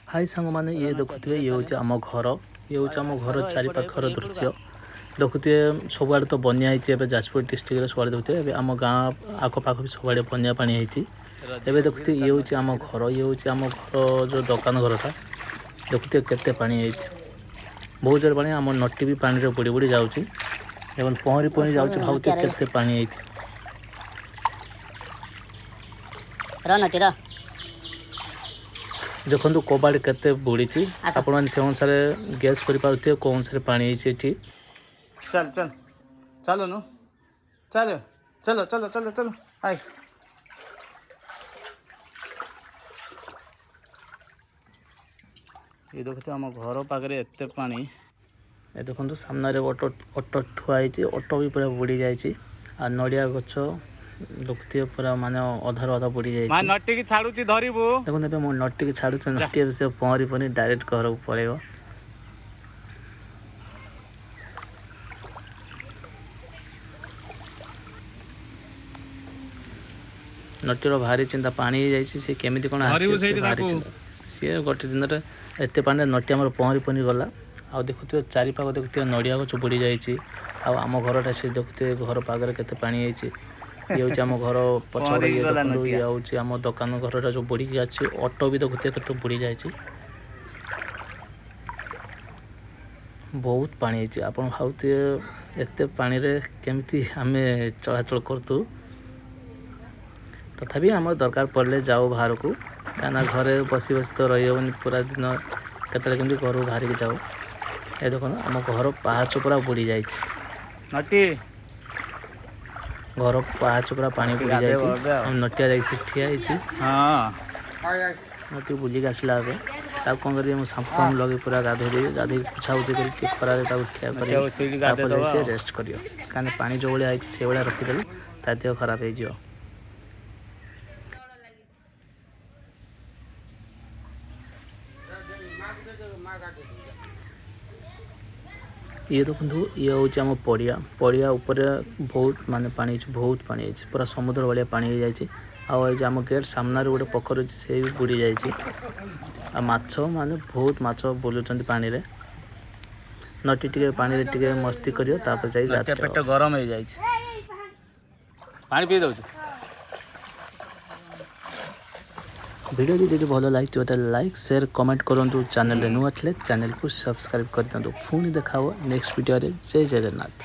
High ସାଙ୍ଗମାନେ, ଇଏ ଦେଖୁଥିବେ, ଇଏ ହେଉଛି ଆମ ଘର। ଇଏ ହେଉଛି ଆମ ଘର ଚାରିପାଖର ଦୃଶ୍ୟ। ଦେଖୁଥିବେ, ସବୁଆଡ଼େ ତ ବନ୍ୟା ହେଇଛି ଏବେ ଯାଜପୁର ଡିଷ୍ଟ୍ରିକ୍ଟରେ। ସବୁଆଡ଼େ ଦେଖୁଥିବେ, ଏବେ ଆମ ଗାଁ ଆଖପାଖ ବି ସବୁଆଡ଼େ ବନ୍ୟା ପାଣି ହେଇଛି। ଏବେ ଦେଖୁଥିବେ, ଇଏ ହେଉଛି ଆମ ଘର। ଇଏ ହେଉଛି ଆମ ଘର ଯେଉଁ ଦୋକାନ ଘରଟା। ଦେଖୁଥିବେ କେତେ ପାଣି ହେଇଛି, ବହୁତ ଜୋରେ ପାଣି। ଆମ ନଟି ବି ପାଣିରେ ବୁଡ଼ି ବୁଡ଼ି ଯାଉଛି ଏବଂ ପହଁରି ପହଁରି ଯାଉଛି। ଭାବୁଥିବେ କେତେ ପାଣି ହେଇଛି। ର ନଟି ର। ଦେଖନ୍ତୁ, କବାଡ଼ି କେତେ ବୁଡ଼ିଛି। ଆସ। ଆପଣମାନେ ସେ ଅନୁସାରେ ଗେସ୍ କରିପାରୁଥିବେ କେଉଁ ଅନୁସାରେ ପାଣି ହେଇଛି ଏଠି। ଚାଲ ଚାଲ ଚାଲୁନୁ, ଚାଲ ଚାଲ ଚାଲ ଚାଲ ଚାଲ, I. ଏ ଦେଖୁଥିବେ, ଆମ ଘର ପାଖରେ ଏତେ ପାଣି। ଏ ଦେଖନ୍ତୁ, ସାମ୍ନାରେ ଅଟୋ ଅଟୋ ଥୁଆ ହେଇଛି। ଅଟୋ ବି ପୁରା ବୁଡ଼ି ଯାଇଛି। ଆଉ ନଡ଼ିଆ ଗଛ ଦେଖୁଥିବେ, ପୁରା ମାନେ ଅଧାରୁ ଅଧା ବୁଡ଼ି ମା ଯାଇଛି। ନଟିକି ଛାଡୁଛି, ଧରିବୁ। ଦେଖନ୍ତୁ, ଏବେ ମୁଁ ନଟିକି ଛାଡ଼ୁଛି। ନଟି ଏବେ ସେ ପହଁରି ପହଁରି ଡାଇରେକ୍ଟ ଘରକୁ ପଳେଇବ। ନଟିର ଭାରି ଚିନ୍ତା, ପାଣି ହେଇଯାଇଛି, ସେ କେମିତି କ'ଣ ଧରିବୁ ଆସିବ ସେ। ସେଇଠି ଭାରି ତାକୁ। ଚିନ୍ତା। ସିଏ ଗୋଟେ ଦିନରେ ଏତେ ପାଣିରେ ନଟି ଆମର ପହଁରି ପହଁରି ଗଲା। ଆଉ ଦେଖୁଥିବେ, ଚାରିପାଖ ଦେଖୁଥିବେ, ନଡ଼ିଆ ଗଛ ବୁଡ଼ି ଯାଇଛି। ଆଉ ଆମ ଘରଟା ସେ ଦେଖୁଥିବେ, ଘର ପାଖରେ କେତେ ପାଣି ହେଇଛି। ଇଏ ହେଉଛି ଆମ ଘର ପଛପଟ। ପହଁରିକି ଇଏ ଗଲା ଦେଖନ୍ତୁ, ନଟିଆ। ଇଏ ହେଉଛି ଆମ ଦୋକାନ ଘରଟା ଯେଉଁ ବୁଡ଼ିକି ଅଛି। ଅଟୋ ବି ଦେଖୁଥିବେ କେତେ ବୁଡ଼ି ଯାଇଛି। ବହୁତ ପାଣି ହେଇଛି। ଆପଣ ଭାବୁଥିବେ ଏତେ ପାଣିରେ କେମିତି ଆମେ ଚଳାଚଳ କରୁଥିବୁ। ତଥାପି ଆମର ଦରକାର ପଡ଼ିଲେ ଯାଉ ବାହାରକୁ, କାହିଁକିନା ଘରେ ବସି ବସି ତ ରହିହେବନି ପୁରା ଦିନ। କେତେବେଳେ କେମିତି ଘରୁ ବାହାରିକି ଯାଉ। ଏ ଦେଖନ୍ତୁ, ଆମ ଘର ପାହାଚ ପୁରା ବୁଡ଼ି ଯାଇଛି। ନଟି। ଘର ପାହାଚ ପୁରା ପାଣି ନଟି ବୁଡ଼ି ଗାଧେଇବ ଯାଇଛି। ଏବେ ଆଉ। ଆମ ନଟିଆ ଯାଇକି ସେଠି ଠିଆ ହେଇଛି। ନଟି ବୁଲିକି ଆସିଲା ଏବେ। ତାକୁ କ'ଣ କରିବି, ମୁଁ ସାମ୍ପୁ ଫାମ୍ପୁ ଲଗେଇ ପୁରା ଗାଧେଇ ଦେବି। ଗାଧେଇକି ପୋଛାପୋଛି କରି ଟିକେ ଖରାରେ ତାକୁ ଠିଆ କରିବି। ନଟିଆକୁ ସେଇଠି ଗାଧେଇ ତାପରେ ଦବା ସେ ଆଉ। ରେଷ୍ଟ କରିବ, କାହିଁକିନା ପାଣି ଯେଉଁ ଭଳିଆ ହେଇଛି ସେଇଭଳିଆ ରଖିଦେଲେ ତା ଦେହ ଖରାପ ହେଇଯିବ। ଇଏ ଦେଖନ୍ତୁ, ଇଏ ହେଉଛି ଆମ ପଡ଼ିଆ। ପଡ଼ିଆ ଉପରେ ବହୁତ ମାନେ ପାଣି ହେଇଛି, ବହୁତ ପାଣି ହେଇଛି, ପୁରା ସମୁଦ୍ର ଭଳିଆ ପାଣି ହେଇଯାଇଛି। ଆଉ ଏଇ ଯେ ଆମ ଗେଟ୍ ସାମ୍ନାରେ ଗୋଟେ ପୋଖରୀ ଅଛି, ସେ ବି ବୁଡ଼ି ଯାଇଛି। ଆଉ ମାଛ ମାନେ ବହୁତ ମାଛ ବୁଲୁଛନ୍ତି ପାଣିରେ। ନଟି ଟିକେ ପାଣିରେ ଟିକେ ମସ୍ତି କରିବ, ତାପରେ ଯାଇ ନଟିଆ ଗାଧେଇବ। ପେଟ ଗରମ ହେଇଯାଇଛି, ପାଣି ପିଇ ଦଉଛି। ଭିଡ଼ିଓଟି ଯଦି ଭଲ ଲାଗିଥିବ, ତାହେଲେ ଲାଇକ୍, ସେୟାର, କମେଣ୍ଟ କରନ୍ତୁ। ଚ୍ୟାନେଲରେ ନୂଆ ଥିଲେ ଚ୍ୟାନେଲକୁ ସବସ୍କ୍ରାଇବ୍ କରିଦିଅନ୍ତୁ। ପୁଣି ଦେଖା ହେବ ନେକ୍ସଟ ଭିଡ଼ିଓରେ। ଜୟ ଜଗନ୍ନାଥ।